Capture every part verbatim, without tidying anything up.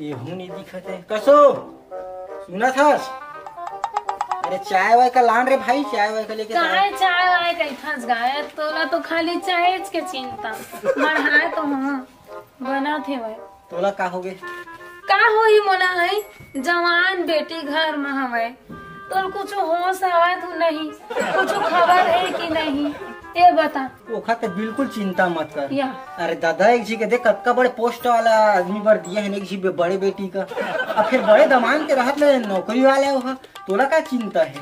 ये हूँ नहीं दिखत है। कसो, सुना था? अरे चाय वाय का लान रे भाई, चाय वाय का लेके आ। काय चाय वाय कहिथस गाय? तोला तो खाली चाहेच के चिंता। मढ़ाए तो हूँ, बनत हेवय। तोला का होगे? का होही मोला है? जवान बेटी घर म हवय, तोल कुछ होश आवत नहीं, कुछ खबर है कि नहीं, ये बता। ओखर ते बिल्कुल चिंता मत कर। या। अरे दादा, एक झी के देख, कतका बड़े पोस्ट वाला आदमी बर दिए हे, एक झी बे-, बड़े बेटी का। अब फिर बड़े दमान के रहत ले नौकरी वाले ओहा, तोला का चिंता है?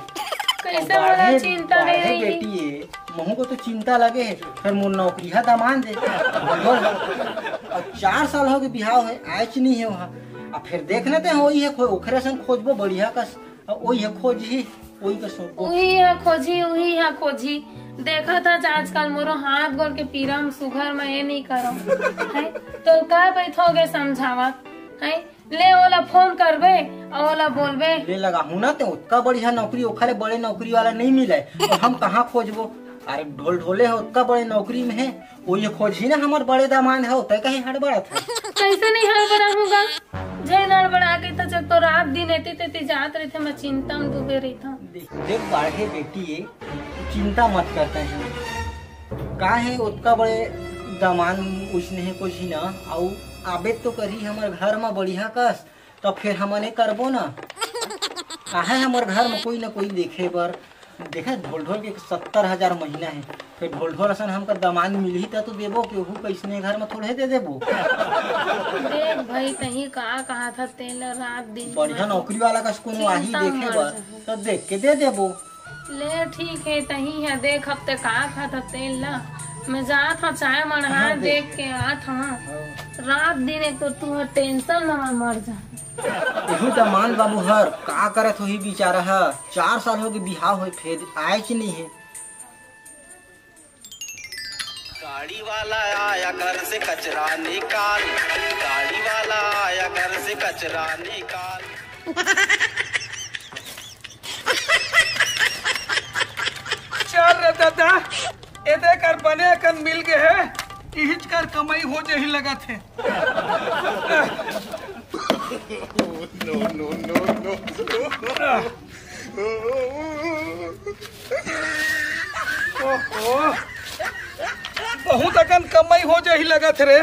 कैसे अब मोला बाढ़े, चिंता बाढ़े नहीं रही? बेटी है, महू को तो चिंता लगे है, फिर मोर नौकरी हा दमान दे। अब चार साल हो गए बिहाव है, आयच नहीं है वहाँ। अब फिर देखना ते वही है, खो-, ओखरे सन खोजबो बढ़िया कस, अब वही है खोज ही। उही ह खोजही, उही ह खोजही। देखत हच आजकल मोरो हाथ गोड़ के पीरा म सुघर म ए नइ करव। हैं? तो का बैठोगे समझावत? हैं? ले ओला फोन करबे अउ ओला बोलबे। ले लगाहूं ना, ते ओतका बढ़िया नौकरी, ओखरे बड़े नौकरी वाला नइ मिले, तो हम कहाँ खोजबो? अरे ढोल ढोले हे, ओतका बड़े नौकरी में हे, वो ये खोजही ना हमर बड़े दामाद हे, तै कहीं हड़बड़त हे। कैसे नहीं हड़बड़ाहूं गा? झन हड़बड़ा के त जब तो रात दिन एती तेती जात रहिथे, मैं चिंता में डूबे रहिथंव। देख, देख बाढ़े बेटी, चिंता मत करते हैं। का हे ओतका बड़े दामाद उसने हे कुछ ही ना, अउ आबे तो करही हमर घर में बढ़िया कस, तो फिर हमन ए करबो ना। काहे हमर घर में कोई ना कोई देखे बर, देखे ढोल ढोल के सत्तर हजार महीना हे, फिर ढोल ढोल असन हमका दामाद मिलही त तो देबो, केहू कैसने घर में थोड़े दे देबो। देख भाई, तही का कहा था, तेल रात दिन बढ़िया नौकरी वाला कस कोनो आही चिंता देखे मत बर, कर। तो देख के दे देबो। ले ठीक हे, तही हे, देख अब ते का खाता तेल ला। मैं जात हंव चाय मढ़ा हाँ, देख। देख के आत हंव। हाँ। रात दिन एक तो तू टेंशन में मर जा। एहू दमान बाबू हर का करत होही बिचारा ह, चार साल हो गए बिहाव होए फेर आयच नहीं हे। गाड़ी वाला आया घर से कचरा निकाल, गाड़ी वाला आया घर से कचरा निकाल। चल रे दादा, एदे कर बने अकन मिल गे हे, इहिच कर कमाई हो जही लगत हे। No, no, no, no। ओहो, बहुत अकन कमाई हो जही लगत रे।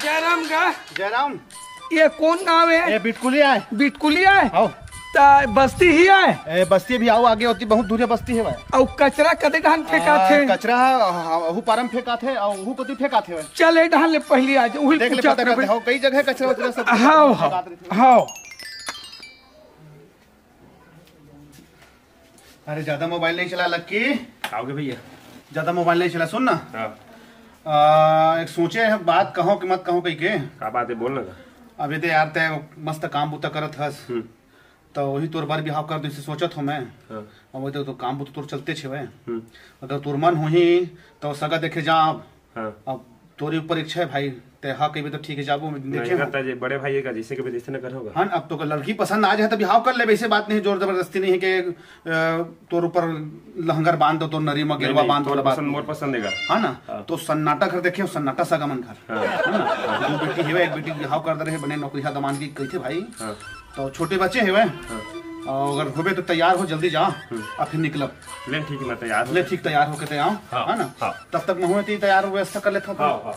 जयराम गा। जयराम। ये कौन गांव हे? ये बिटकुली आय। बिटकुली आय? हाव। त बस्ती ही आय? ए, बस्ती भी आओ, आगे होती बहुत दूर हे बस्ती हे भाई। अउ कचरा कते डहान फेंकात हे? कचरा ह-, ह-, हू पारम फेंकात हे, अउ हू कोती फेंकात हे भाई। चल, ए डहान ले पहली आ जा, उही देख ले, पूछा पता करबे। करते हो, कई जगह कचरा वचरा सब हाव, फेंकात हाव, रहिथे। हाव। अरे, ज्यादा मोबाइल नहीं चला लक्की। आओगे भैया। ज्यादा मोबाइल नहीं चला, सुन ना। हाँ। आ, एक सोचे हे बात, कहो कि मत कहो कही के। का बात हे, बोल ना का। अभी तो यार, तय मस्त काम बुता करत हस, हम्म। तो वही तोर बर बिहाव कर दे, इसे सोचत हो मैं। हाँ। अब वो तो, तो काम बुता तोर चलते छे भाई। हम्म। अगर तोर मन होही, तो सगा देखे जा अब। हाँ। अब तोरे ऊपर इच्छा हे भाई, ते हाँ कहिबे तो ठीक हे, जाबो मैं देखे हूँ। करता जे बड़े भाई का जैसे कभी जैसे न कर होगा। हाँ, अब तो लड़की पसंद आ जाए तो बिहाव कर लेबे, ऐसे बात नहीं, जोर जबरदस्ती नहीं हे कि, अ, तोर ऊपर लहंगर बांध दो, तोर नरी में नहीं, गेरवा नहीं, बांध दो, तोर बात पसंद, नहीं। मोर पसंद हे का। हाँ ना? हाँ। तो सन्नाटा घर देखे हो, सन्नाटा सगा मन घर। हाँ। है ना? दो बेटी हेवे, एक बेटी बिहाव कर दे रहे, बने नौकरिया दमान की कही थे भाई। हाँ। तो छोटे बच्चे हेवे। हाँ। और अगर होबे तो तैयार हो, जल्दी जा, हम्म। और फिर निकलब। ले ठीक हे, मैं तैयार हूँ। ले ठीक, तैयार होके तैयार हो, हाँ, है ना? हाँ। तब तक मैं हुए तो तैयार हो, व्यवस्था कर लेता हूँ। हाँ, हाँ।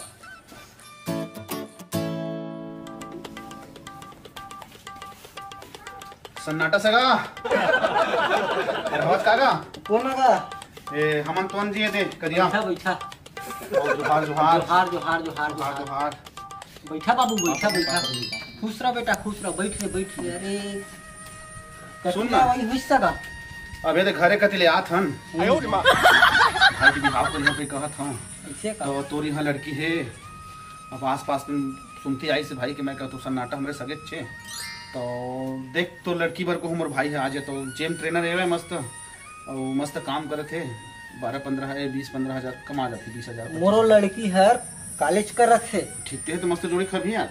सन्नाटा सगा। अरे भगत काका। कौन आगा? ए, हमन तोन जी दे, करिया। बैठा, बैठा। जोहार, जोहार। जोहार, जोहार, जोहार, जोहार, जोहार। जोहार। बैठा बाबू, बैठा, बैठा। खुश रह बेटा, खुश रह, बैठ ले, बैठ ले। अरे, सुन ना। कतिया वही हुई सगा। अबे तो घरे कति ले आत हन। आयो रे माँ। भाई के बिहाव करिया पे कहत हूँ। ऐसे का? तो तोर यहाँ लड़की हे, अब आसपास में सुनती आई से भाई कि मैं कहत हूँ सन्नाटा हमरे सगे छे। तो देख तो लड़की बर को हमर भाई हे, आज तो जिम ट्रेनर हे मस्त, और मस्त काम करत हे, बारह पन्द्रह, ए, बीस पन्द्रह हजार कमा जाथे, बीस हजार, पच्चीस हजार। मोरो लड़की हर कॉलेज करत हे। ठीक हे, तो मस्त जोड़ी खरही यार।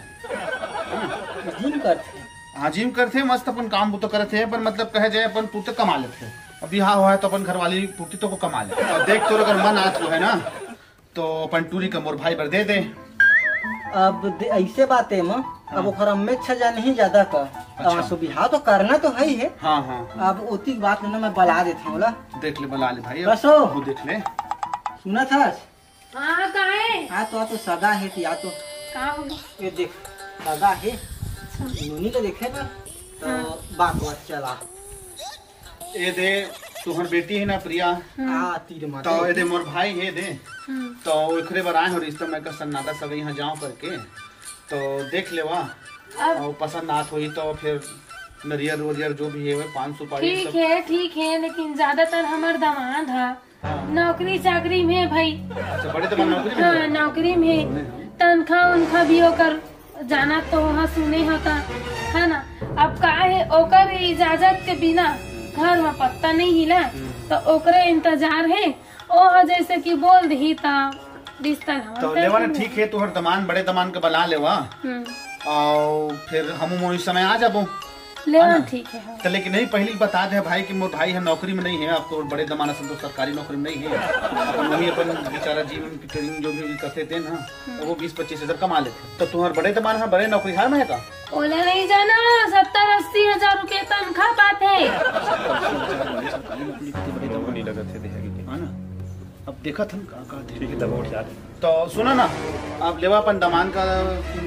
जिम करथे। हाँ, जिम करथे, मस्त अपन काम बुता करथे, पर मतलब कहे जाए अपन पुरते कमा लेथे। अब बिहाव होय तो अपन घरवाली पुरती तो को कमा ले। अउ देख, तोर अगर मन आत होय ना, तो अपन टूरी का मोर भाई बर दे दे। अब दे, ऐसे बात हे माँ, अब हाँ। ओकर अम्मे अच्छा जान नहीं ज्यादा का। अच्छा। तो बिहाव तो करना तो है ही है। हाँ, हाँ, हाँ। अब ओती बात ना मैं बला देत हूँ ला। देख ले, बला ले भाई। बसो। वो देख ले। सुना था? हाँ, का हे? हाँ, तो, तो सगा हे, या तो। का हो गया? ये देख, सगा हे। अच्छा। नोनी के देखे ना, तो हाँ। बात, बात चला। ए दे, तुहर बेटी हे ना प्रिया? हम्म। हाँ, तीर माता तो ए दे, मोर भाई हे दे। हम्म। तो ओखरे बर आए हो रिश्ता में का सन्नाटा सब यहाँ जाओ करके। तो देख लेवा। अब अउ पसंद आत होई तो फिर नरियर वरियर जो भी हे, पान सुपारी ठीक सब। हे, ठीक हे, लेकिन ज्यादातर हमर दामाद हा हाँ। नौकरी चाकरी में भाई। अच्छा, बड़े दामाद नौकरी में हाँ, हे? नौकरी में। सुने हम। तनखा उनखा भी ओकर जाना तो वहाँ सुने हो ता, है ना? अब का हे, ओकर इजाजत के बिना घर में पत्ता नहीं हिला, हम्म। तो ओकरे इंतजार हे। ओ ह जैसे कि बोल दही ता रिश्ता ला तो कर लेवा ना, दूंगा। ठीक हे, तोहर दमान, बड़े दमान के बला लेवा। हम्म। अउ फिर हम मोर समय आ जाबो। लेवा है ना? ठीक हे, हाँ। तो लेकिन नहीं, पहले ही बता दे भाई कि मोर भाई है नौकरी में नहीं है, आपको बड़े दमान असन तो सरकारी नौकरी में नहीं है, अपन वही अपन बेचारा जीवन की ट्रेनिंग जो भी करते थे ना, हम्म। तो वो बीस पच्चीस हजार कमा लेते। तो तुम्हारे बड़े दमान है, बड़े नौकरी है ना का? ओला नहीं जाना, सत्तर अस्सी हजार रुपये तनखा पाथे। सरकारी नौकरी कितनी बड़ी दमा नहीं लगत है, देहाड़ी के। है ना? अब देखत हन का, का दे। ठीक है, तब उठ जाते। तो सुना ना, अब लेवा अपन दमान का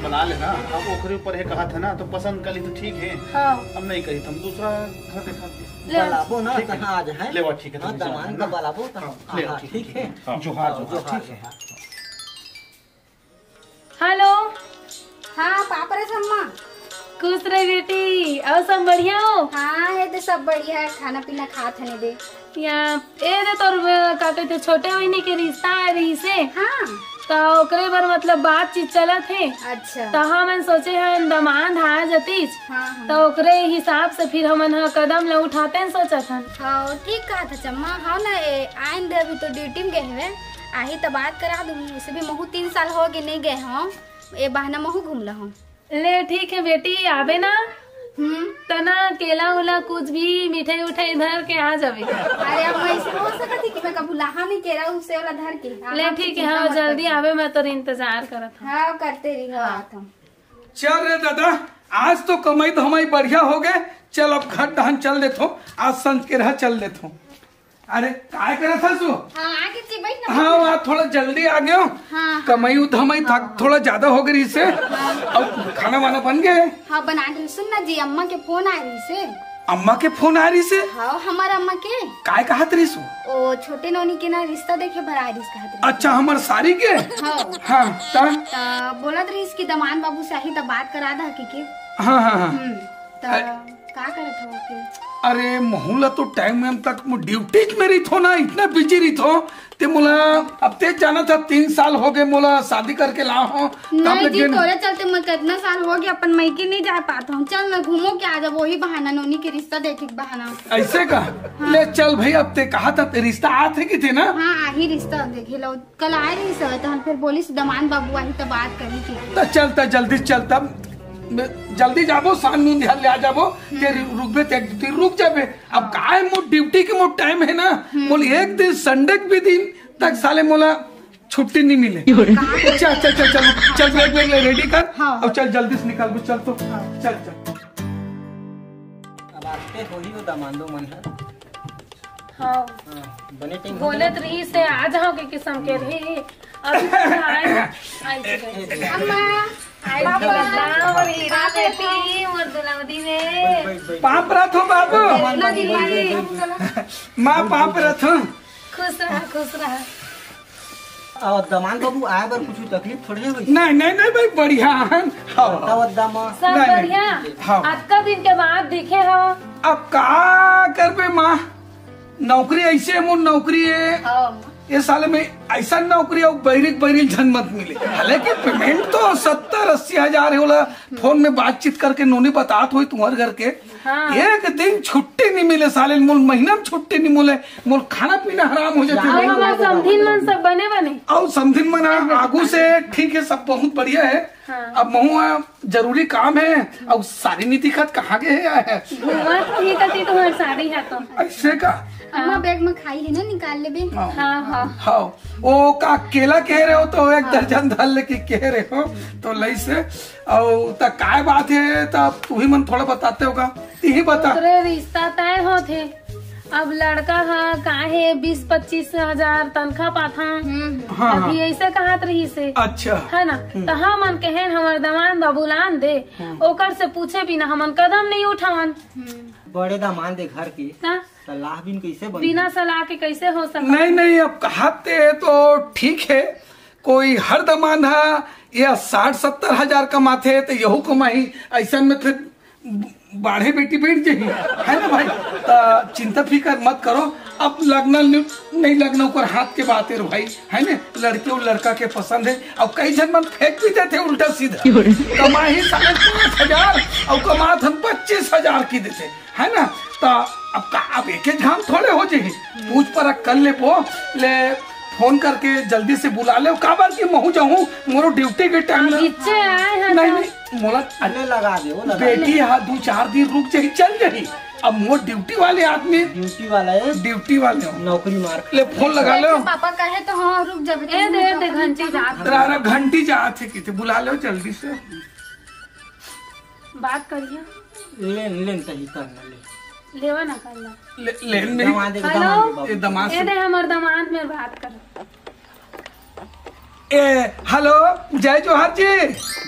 बना लेना, अब ओकरे ऊपर है कहा था ना, तो पसंद कर ली तो ठीक है। हाँ। अब नहीं करी तो हम दूसरा घर देखा। ले। बलाबो ना, ठीक है। कहाँ आज है? लेवा, ठीक है, हाँ, तुम दमान जाओ का ना। बलाबो तो हाँ, हाँ, ले, हाँ, ठीक है, ठीक ठीक है। है। हाँ। जोहार, हाँ, जोहार, जोहार, ठीक है। जोहार। हेलो। हाँ, पाँव परत हँव अम्मा। खुश रह बेटी, अउ सब बढ़िया हो? हाँ, हे दे सब बढ़िया हे, खाना पीना खात हने दे। या, ए दे तोर, अ, का कहते, छोटे बहिनी के रिश्ता आय रहिसे। हाँ। त ओकरे बर मतलब बातचीत चलत हे। अच्छा। त हमन सोचे हन दमांद आ जतिस। हाँ, हाँ। त ओकरे हिसाब से फिर हमन ह कदम ल उठातेन सोचत हन। हाँ, ठीक कहत हच अम्मा, हाँ ना, ए, आइन दे अभी तो ड्यूटी में गए हवे, आही त बात करा दूँ, वैसे भी महू तीन साल होगे नहीं गए हँव। ए बहाना महू घूम लहूं। ले ठीक हे बेटी, आबे ना। हम्म। तना केला उला कुछ भी मिठाई उठाई धर के आ जाबे। अरे अब मैं ऐसे हो सकत हे कि मैं कभू लाहा नहीं केला उसे वाला धर के। ले हाँ, ठीक हे, चिंता हाँ मत जल्दी कर। आबे, मैं तोर इंतजार करत हूँ। हाँ करते रही हो हाँ। आत हूँ। चल रे दादा, आज तो कमाई धमाई बढ़िया हो गए। चल अब घर डहन चल देथो, आज संझ के रहा चल देथो। अरे, काय करत हस तू? हाँ, आगे जी, बैठ ना, हाँ, बैठ ना। वहाँ थोड़ा जल्दी आ गयो। हाँ, हाँ। कमाई उधमाई था, हाँ, हाँ। थोड़ा ज्यादा हो गई से। हाँ। अब खाना वाना बन गए? हाँ, बना गई। सुन ना जी, अम्मा के फोन आ रही से। अम्मा के फोन आ रही से? हाँ, हमारा अम्मा के। काय कहत रही सु? ओ, छोटे नोनी के ना रिश्ता देखे बर आ रही कहत रही। अच्छा, हमार सारी के? हाँ। हाँ, ता? ता बोलत रही कि दमान बाबू से आही त बात करा दा के के। हाँ, हाँ, हाँ। हम्म, ता अ- का करत हव फिर? अरे, महू ला तो टाइम वाइम तक मो ड्यूटी में रहिथो ना, इतना बिजी रहिथो। ते मोला, अब ते जाना था, तीन साल हो गए मोला शादी करके ला हो। नहीं जी, तोरे चलते मैं कितना साल हो गया अपन मइके नहीं जा पाता हूँ। चल ना, घूमो के आ जाबो, वही बहाना, नोनी के रिश्ता देखे के बहाना। ऐसे का? हाँ। ले चल भाई, अब ते कहा था, ते रिश्ता आत हे कि थे ना? हाँ, आही रिश्ता देखे लो। कल आए रही सर, तो हम फिर बोली से दमान बाबू आही तो बात करी के। तो चल, तो जल्दी चल, तब जल्दी जाबो, सान नून ध्यान ले आ जाबो, ते रुकबे, ते, ते रुक जाबे। अब काय मोर ड्यूटी के मोर टाइम है ना, मोर एक दिन संडे के भी दिन तक साले मोला छुट्टी नहीं मिले। चल, चल, चल, चल, चल, बैग, बैग ले, रेडी कर। हाँ। अब चल, जल्दी से निकल, चल तो। हाँ। चल, चल। अब आते हो ही वो दमांदो मन है। हाँ। हाँ, बने टाइम बोलत रही से आ जाओ के किस्म के रही। अभी तो आए, आए तो गए। अम्मा, आई पापा, बताओ, और हीरा पापा, बेटी, और दुलावती में। पाँव परत हँव बाबू। इतना दिन बाद। माँ, पाँव परत हँव। खुश रहा, खुश रहा। और दमांद बाबू आए बर कुछ तकलीफ थोड़े होई? नहीं, नहीं, नहीं भाई, बढ़िया है। हाँ। बताओ अद्दा माँ। सब नहीं, नहीं। बढ़िया? हाँ। अतका दिन के बाद दिखे हो। अब का करबे माँ, नौकरी ऐसे है, मोर नौकरी है। हाँ। ये साले में ऐसा नौकरी हो, बैरिक बैरिल झन मत मिले। हालांकि पेमेंट तो सत्तर अस्सी हजार है, बोला फोन में बातचीत करके नोनी बतात होई तुम्हारे घर के। हाँ। एक दिन छुट्टी नहीं मिले साले, मोर महीना में छुट्टी नहीं मिले, मोर खाना पीना हराम हो जाते। अब हमार समधिन मन सब बने बने। और समधिन मन आ-, आगू से ठीक है, सब बहुत बढ़िया है। हाँ। अब महू आ जरूरी काम है, और सारी नीति खत कहाँ गए है? घूमत ही कती तुम्हार सारी है तो। ऐसे का? अम्मा, बैग में खाई है ना, निकाल लेबे। हाँ। हाँ, हाँ। हाँ, वो का केला कहे रहे हो तो एक हाँ। दर्जन धर लेके कहे रहे हो, तो लइसे। अउ त काय बात है, त तू ही मन थोड़ा बताते होगा, तू ही बता। ओकरे रिश्ता तय होत हे। अब लड़का ह का हे, बीस पच्चीस हजार तनखा पाथा। हम्म। हाँ, अभी हाँ। ऐसे कहत रहिस हे। अच्छा। है ना? हम्म। त हमन कहे हमर दमांद बाबू लान दे, हम्म। ओकर से पूछे बिना हमन कदम नहीं उठावन। हम्म। बड़े दमांद दे घर के। का? सलाह बिन कैसे बन बिना सलाह के कैसे हो सकता? नहीं, नहीं, अब कहते तो ठीक है, कोई हर दमांद हा या साठ सत्तर हजार कमाथे तो यहू कमाही, ऐसा में फिर बाढ़े बेटी बैठ जाही, है ना भाई? त चिंता फिकर मत करो। अब लगना नहीं लगना ओकर हाथ के बात है रे भाई, है ना? लड़के और लड़का के पसंद है। अब कई झन मन फेंक भी देते उल्टा सीधा, कमाही साढ़े पाँच हजार और कमाथन पच्चीस हजार की देते, है ना? त अब का, अब एक एक घाम थोड़े हो जाही, पूछ परख कर लेबो। ले, फोन करके जल्दी से बुला ले, काबर कि महू जाहूँ, मोरो ड्यूटी के टाइम में। नीचे आए हैं नहीं, तो नहीं, मोला अन्य लगा दे, वो लगा दे। बेटी हा दू चार दिन रुक जाही, चल जाही। अब मोर ड्यूटी वाले आदमी। ड्यूटी वाला है। ड्यूटी वाले हो। नौकरी मार। ले, फोन लगा लो। पापा कहे तो हाँ, रुक जाबे। ए, दे, दे, घंटी जात। तेरा घंटी जात है किते, बुला लो जल्दी से। बात करिए। लेन, लेन तही कर ना, ले। लेवा ना कर ला। ले, लेन नहीं। दमाद के हेलो। दमाद के बाबू। ये दमाद ए से। दे, हमर दमाद में बात कर। ए, हेलो, जय जोहार जी।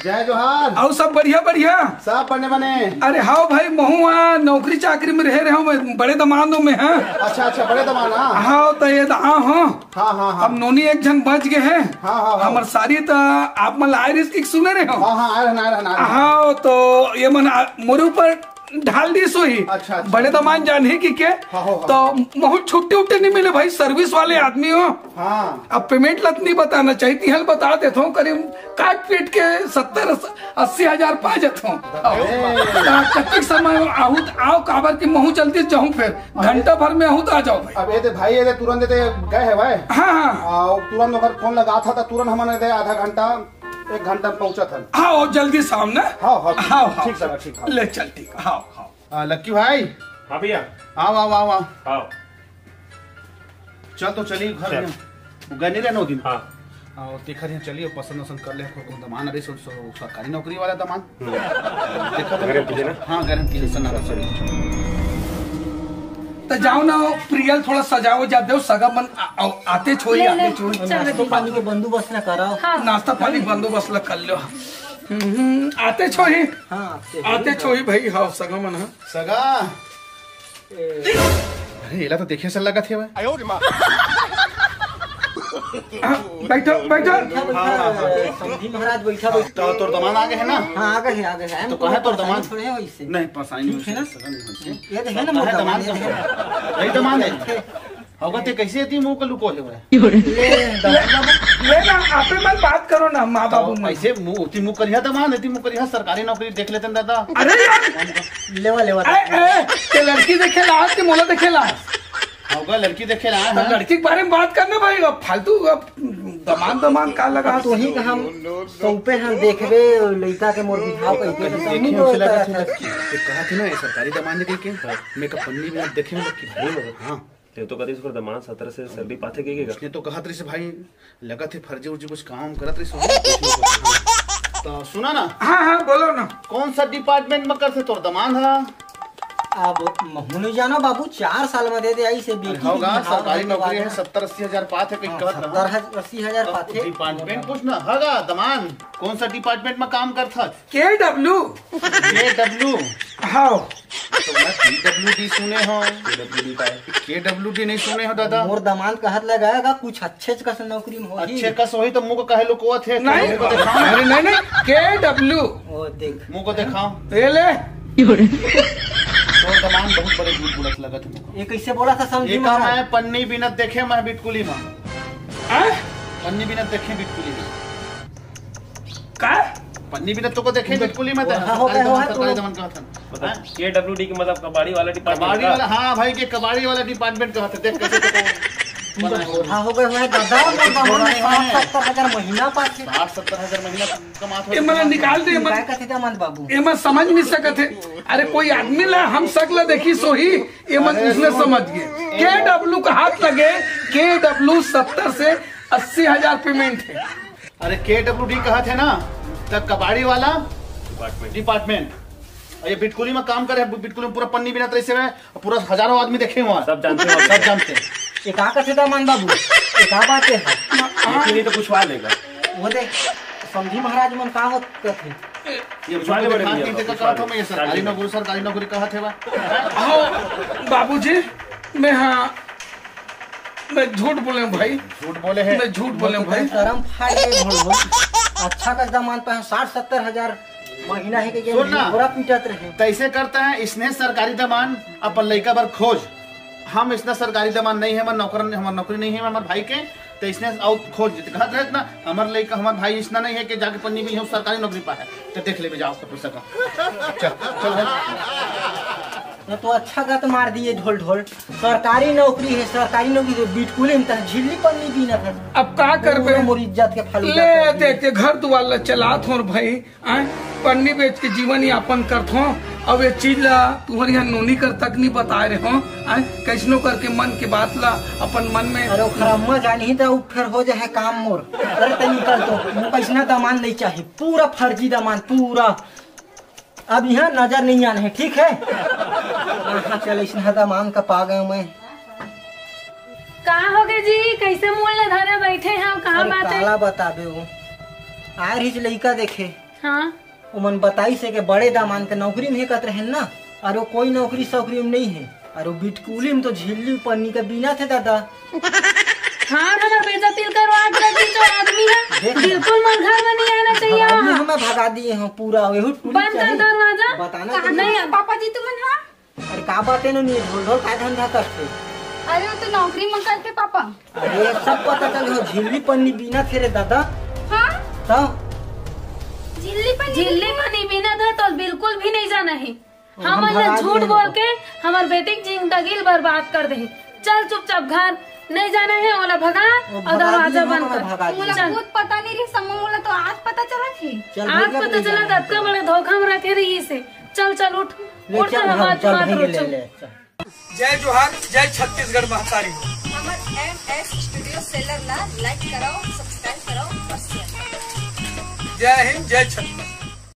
जय जोहार। अउ सब बढ़िया, बढ़िया? सब बने बने। अरे हाँ भाई, महू वहाँ नौकरी चाकरी में रहे रहे हूँ, बड़े दमांदों में है। अच्छा, अच्छा, बड़े दमांद, हाँ। हाँ, तो ये द-, हाँ, हाँ। हाँ, हाँ, हाँ। अब नोनी एक झन बच गए हैं। हाँ, हाँ, हाँ। हमर सारी तो आप मन आए रिस की सुने रहे हो। हाँ, हाँ, आए रहना, आए रहना, आए रहना। हाँ, तो ये मन आ, मोरे ऊपर ढाल दी सोही। अच्छा, अच्छा। बड़े दमांद जान ही की के। हाँ, हाँ, हाँ। तो महू छुट्टी उट्टी नहीं मिले भाई, सर्विस वाले आदमी हो। हाँ। अब पेमेंट लत नहीं बताना चाहिए, तिहल बता देता हूँ, करीब काट पीट के सत्तर अस्सी हजार पा जाता हूँ। अरे। हाँ, कतिक समय आहू त आओ, काबर कि महू जल्दी जाहूँ, फिर घंटा भर में आहू त आ जाओ भाई। अब ये दे भाई, ये दे तुरंत दे गए है भाई। हाँ, हाँ। आ, तुरंत ओकर फोन लगा था, तो तुरंत हमन दे आधा घंटा, एक घंटा में पहुंचा था। हाँ, वो जल्दी से आओ ना। हाँ, हाँ, हाँ, हाँ। ठीक सर, ठीक, हाँ। ले चल, ठीक, हाँ, हाँ। आ, लक्की भाई। हाँ भैया। आओ, आओ, आओ, आओ। हाँ। चल तो चली घर चल। में। वो गए नहीं रहना वो दिन। हाँ। और देखा नहीं चलिए पसंद वसंद कर ले, कोई दमांद अरे सो, सो, सरकारी नौकरी वाला दमांद। हम्म। देखा तो गारंटी है ना? हाँ, गारंटी है, सन्नाटा सर। तो जाओ ना, वो प्रियल थोड़ा सजाओ जा दो, सगा मन आ, आ, आते छोई, ले, आते ले, छोई। चल, नाश्ता पानी के बंदोबस्त ना कराओ। हाँ। नाश्ता पानी बंदोबस्त ला कर लो। हम्म, आते छोई। हाँ, आते आते छोई भाई, हाँ, सगा मन, हाँ। सगा। अरे, एला तो देखे से लगत हे भाई। हाँ, बैठो, बैठो। बैठा, बैठा, समधी महाराज, बैठा, बैठा। तो तोर दमांद आ गए है ना? हाँ, आ गए हैं, आ गए हैं। तो कहाँ है तोर दमांद? थोड़े हैं वैसे। नहीं, परेशानी ठीक है ना? नहीं होती। ये तो है ना, तो मोटा दमांद, ये तो है। यही दमांद है। होगा ते कैसे एती मुंह को लुको हे भाई? ले, दमांद बाबू। ले ना, आपे मन बात करो ना, माँ तो बाबू मन। ऐसे मुंह, एती मुंह करिया दमांद, एती मुंह करिया सरकारी नौकरी देख लेते हैं दादा। अरे यार। लेवा, लेवा। ए, ए, ते लड़की देखे ला कि मोला देखे ला? होगा लड़की देखे ला, तो हाँ। लड़की के बारे में बात करना भाई, अब फालतू, अब दमांद, दमांद का लगा? अब तू ही का हम सौंपे हम देखबे, लइका के मोर बिहाव कइके कहीं तो देखे मुंह उसे लगा बोलता थी था। लड़की। ते कहा थी ना, ये सरकारी दमांद कइके, मैं का पन्नी में देखे हूँ लड़की भाई। हाँ। ते तो कतिस ओकर दमांद सत्रह से सर्दी पाथे के, के का? उसने तो कहत रहिस भाई, लगत हे फर्जी उर्जी कुछ काम करत रहिस होही, कुछ ना कुछ। हाँ। तो सुना ना। हाँ, हाँ, बोलो ना। कौन सा डिपार्टमेंट में करथे तोर दमांद हा? अब महू नहीं जानो बाबू, चार साल में दे दे आई से अरे बेटी होगा, बिहाव सरकारी होने के नौकरी बाद है, में। सत्तर अस्सी हजार पाथे, कहीं हाँ, कहत रहा। सत्तर अस्सी हजार अब पाथे। डिपार्टमेंट पूछ ना, हगा दमांद, कौन सा डिपार्टमेंट में काम करथस? के डब्ल्यू। के डब्ल्यू। हाँ। तो मैं पी डब्ल्यू डी सुने हो। के डब्ल्यू डी का है? के डब्ल्यू डी नहीं सुने हो दादा? मोर दमांद कहत लगा का कुछ अच्छे कस नौकरी में होही। अच्छे कस होही तो मुंह को कहे लुकोवत हे। नहीं। मुंह को दिखाओ। अरे नहीं, नहीं, के डब्ल्यू। ओ देख। मुंह को दिखाओ। ये ले। तो दमांद बहुत बड़े झूठ बोलत लगत हे मुंह को। ये कैसे बोला था समझी ये का महाराज? मैं पन्नी बिनत देखे मैं बिटकुली में। हैं? पन्नी बिनत देखे बिटकुली में। का? पन्नी बिनत तो को देखे बिटकुली में तो। हाँ, हो गए, हो गए, सरकारी दमांद कहा था। मतलब हाँ? के डब्ल्यू डी के मतलब कबाड़ी वाला डिपार्टमेंट कबाड़ी का? वाला, हाँ भाई, के कबाड़ी वाला डिपार्टमेंट कहा था, देख कैसे तो। बूढ़ा हो गए हुए हैं दादा, मोर दामन साठ सत्तर हजार महीना पाथे। साठ सत्तर हजार महीना कमात हो। ये मन निकाल दे, ये मन, का कथे दामन बाबू? ये मन समझ नहीं सकत है। अरे कोई आदमी ला हम सकल देखी सोही, ये मन अरे उसने सुन। समझ गए। के डब्ल्यू का हाथ लगे, के डब्ल्यू सत्तर से अस्सी हजार पेमेंट है। अरे के डब्ल्यू डी कहा थे ना, त कबाड़ी वाला डिपार्टमेंट। डिपार्टमेंट। और ये बिटकुली में काम करे, बिटकुली में पूरा पन्नी बिनत रहिसे, पूरा हजारों आदमी देखे हुआ। सब जानते हो। सब जानते हैं। ये का कथे दामन बाबू? ये का बात है? लेकिन ये तो पूछवा लेगा। वो देख, समधी महाराज मन का होत कथे? ये पूछवा ले बड़े भैया, देखा पूछवा कहा था ले। मैं, ये सरकारी नौकरी, सरकारी नौकरी कहा थे बा? हाँ, बाबूजी, मैं, हाँ, मैं झूठ बोले हूँ भाई। झूठ बोले हैं। मैं झूठ बोले हूँ भाई। शर्म फाड़ गई, झूठ बोल। अच्छा का दामन पे साठ सत्तर हजार महीना है कि सुन ना। बोरा पीटत रहे। तैसे करता है, इसने सरकारी दामन अपन लइका बर खोज। हम इसने सरकारी दामन नहीं है, हमार नौकर, हमार नौकरी नहीं है हमार भाई के, तो इसने और खोज देते। कहत रहत ना, हमार लइका, हमार भाई इसना नहीं है कि जाके पन्नी भी हम सरकारी नौकरी पा है, तो देख ले जाओ सब सका। चल, चल भाई। ना तो अच्छा गत मार दिए ढोल ढोल। सरकारी नौकरी है, सरकारी नौकरी तो बिटकुली में तह झिल्ली पन्नी बीनत है। अब का करबे? मोर इज्जत के फालूदा ले कर दिए। देख के घर दुआर ला चलात हों भाई, आय, पन्नी बेच के जीवन यापन करत हों। अब ये चीज ला तुहर यहाँ नोनी कर तक नहीं बताए रहे हों, आय, कैसनो करके मन के बात ला अपन मन में। अरे ओखर अम्मा जानी तो उ फेर हो जाए काम मोर। अरे तै निकल तो, मोर कैसना दामन नहीं चाही, पूरा फर्जी दामन, पूरा। अब यहाँ नजर नहीं आने है, ठीक है? हाँ, चल, इसने हदा मांग का पा गया मैं। का हो गए जी, कैसे मुंह ला धरे बैठे हैं, कहाँ अरे, बात है? काला बताबे वो। आ रही लइका देखे। हाँ। ओमन बताइस हे के बड़े दामन के नौकरी में हे कत रहे ना, अरे वो कोई नौकरी सौकरी में नहीं है। अरे वो बिटकुली में तो झिल्ली पन्नी का बीनत हे दादा। हाँ, हमार बेइज्जती करवा के रखी जो आदमी है, देख ना। बिल्कुल मोर घर में नहीं आना चाहिए अभी वहाँ। हमें भगा दिए हैं पूरा, वही टूरी बंद कर चाहिए। दरवाजा। बताना कहाँ तो गए नहीं। पापा जी तुमन हा? अरे का बात है ना, नहीं ढोल ढोल का धंधा करते? अरे वो तो नौकरी में करते पापा। अरे सब पता चल हो, झिल्ली पन्नी बीनत हे रे दादा। हाँ? तो झिल्ली पन्नी झिल्ली पन्नी बीनत हे तो बिल्कुल भी नहीं जाना है। हम हमन ला भगा झूठ दिए बोल तो। के हमर बेटी के जिंदगी ल बर्बाद कर दे। चल चुपचाप घर, नहीं जाना है, ओला भगा वो और भगा दरवाजा दिए, बंद हमन कर। भगा दिए। मोला चल। खुद पता नहीं रही समूह, मोला तो आज पता चला थी। चल आज भैया, पता ले चला जाना। तो अतका बड़े धोखा में रखे रही से। चल चल उठ, ले उठ चल, चल, हम बात चल, बात भैया, करो, ले, चल। ले, चल। जय जोहार, जय छत्तीसगढ़ महतारी हो। हमर एम एस स्टूडियो सेलर ला लाइक कराओ, सब्सक्राइब कराओ और शेयर। जय हिंद, जय छत्तीसगढ़।